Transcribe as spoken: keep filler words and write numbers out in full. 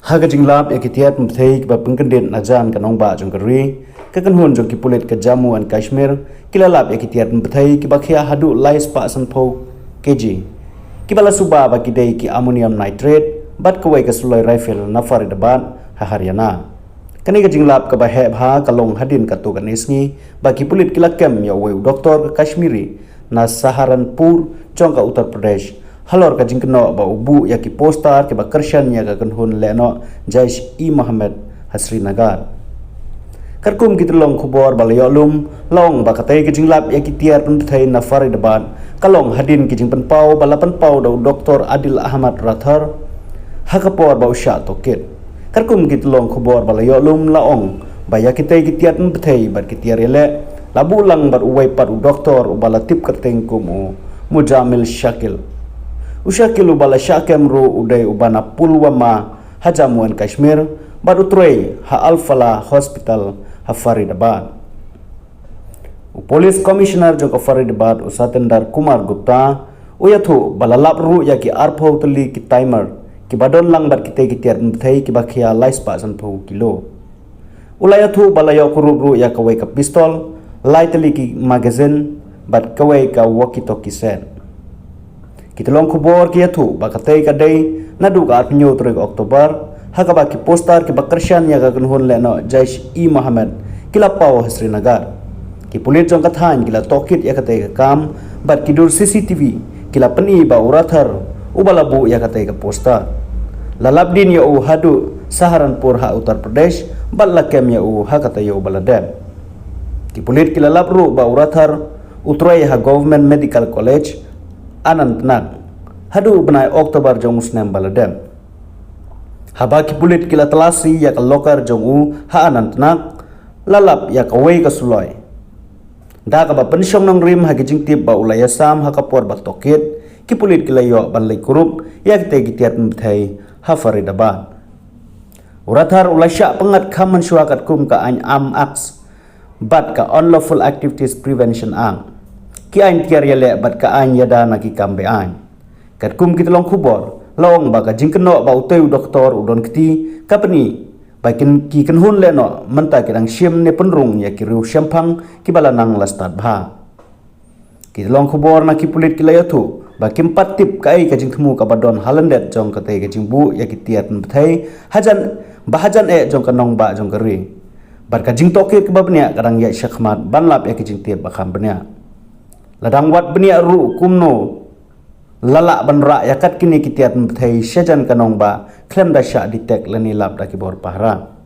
Ha ka jinglap ïa ki tiar pynbthei kiba pynkyndit na jan ka nongbah jong ka ri, ka kynhun jong ki pulit ka Jammu and Kashmir ki la lap ïa ki tiar pynbthei kiba khia haduh lai spah sanphew kg, kiba la suba ba ki dei ki ammonium nitrate bad kawei ka suloi rifle na Faridabad ha Haryana. Kane ka jinglap kaba heh bha ka long hadien katto katne sngi ba ki pulit ki la kem ïa uwei u doktor ka Kashmiri na Saharanpur jong ka Uttar Pradesh, halor ka jingkynnoh ba u buh ïa ki poster kiba kyrshan ïa ka kynhun lehnoh Jaish-e-Mohammed ha Srinagar. Katkum ki tyllong khubor ba la ïoh lum, la ong ba katei ka jinglap ïa ki tiar pynbthei na Faridabad ka long hadien ki jingpynpaw ba la pynpaw da u doktor Adil Ahmad Rathar ha ka por ba u shah tohkit. Katkum ki tyllong khubor ba la ïoh lum, la ong ba ïa kitei ki tiar pynbthei bad ki tiar ïaleh la buh lang bad uwei pat u doktor uba la tip kyrteng kum u Mujamil Shakil. U Shakil uba la shah kem ruh u dei uba na Pulwama ha Jammu and Kashmir bad u trei ha Al Falah Hospital ha Faridabad. U Police Commissioner jong ka Faridabad, u Satinder Kumar Gupta, u ïathuh ba la lap ruh ïa ki arphew tylli ki timer kiba don lang bad kitei ki tiar pynbthei kiba khia lai spah sanphew kilo. U la ïathuh ba la ïoh kurup ruh ïa kawei ka pistol, lai tylli ki magazine bad kawei ka walkie-talkie set. Ki tyllong khubor ki ïathuh ba katei ka dei naduh ka arphew hynñiew tarik October, ha kaba ki poster kiba kyrshan ïa ka kynhun lehnoh Jaish-e-Mohammed ki la paw ha Srinagar. Ki pulit jong ka thaiñ ki la tohkit ïa katei ka kam bad ki dur C C T V ki la pyni ba u Rathar uba la buh ïa katei ka poster. La lap dien ïa u haduh Saharanpur ha Uttar Pradesh bad la kem ïa u ha ka taïew ba la dep. Ki pulit ki la lap ruh ba u Rathar u trei ha Government Medical College, Anantnag, haduh u bnai October jong u snem ba la dep. Haba ki pulit ki la talasi ïa ka locker jong u ha Anantnag, la lap ïa kawei ka suloi. Da kaba pynshong nongrim ha ki jingtip ba u la ïasam ha ka por ba tohkit, ki pulit ki la ïoh ban leit kurup ïa kitei ki tiar pynbthei ha Faridabad. U Rathar u la shah pyngngad kham mynshuwa katkum ka aiñ Arms Act bad ka Unlawful Activities Prevention Act, ki aiñ tiar ïaleh bad ka aiñ ïada na ki kam be-aiñ. Katkum ki tyllong khubor, la ong ba ka jingkynnoh ba utei u doktor u don kti ka pyni ba kin, ki kynhun lehnoh mynta ki dang shim ne pynrung ïa ki riew shemphang kiba la nang la stad bha. Ki tyllong khubor na ki pulit ki la ïathuh ba kim pat tip kaei ka jingthmu kaba don ha lyndet jong katei ka jingbuh ïa ki tiar pynbthei hajan, ba hajan eh jong ka nongbah jong ka ri. Bad ka jingtohkit kaba bniah ka dang ïaid shakhmat ban lap ïa ki jingtip ba kham bniah. La dang wad bniah ruh kumno la lah ban rah ïa kat kine ki tiar pynbthei shajan ka nongbah khlem da shah detect lane lap da ki bor pahara.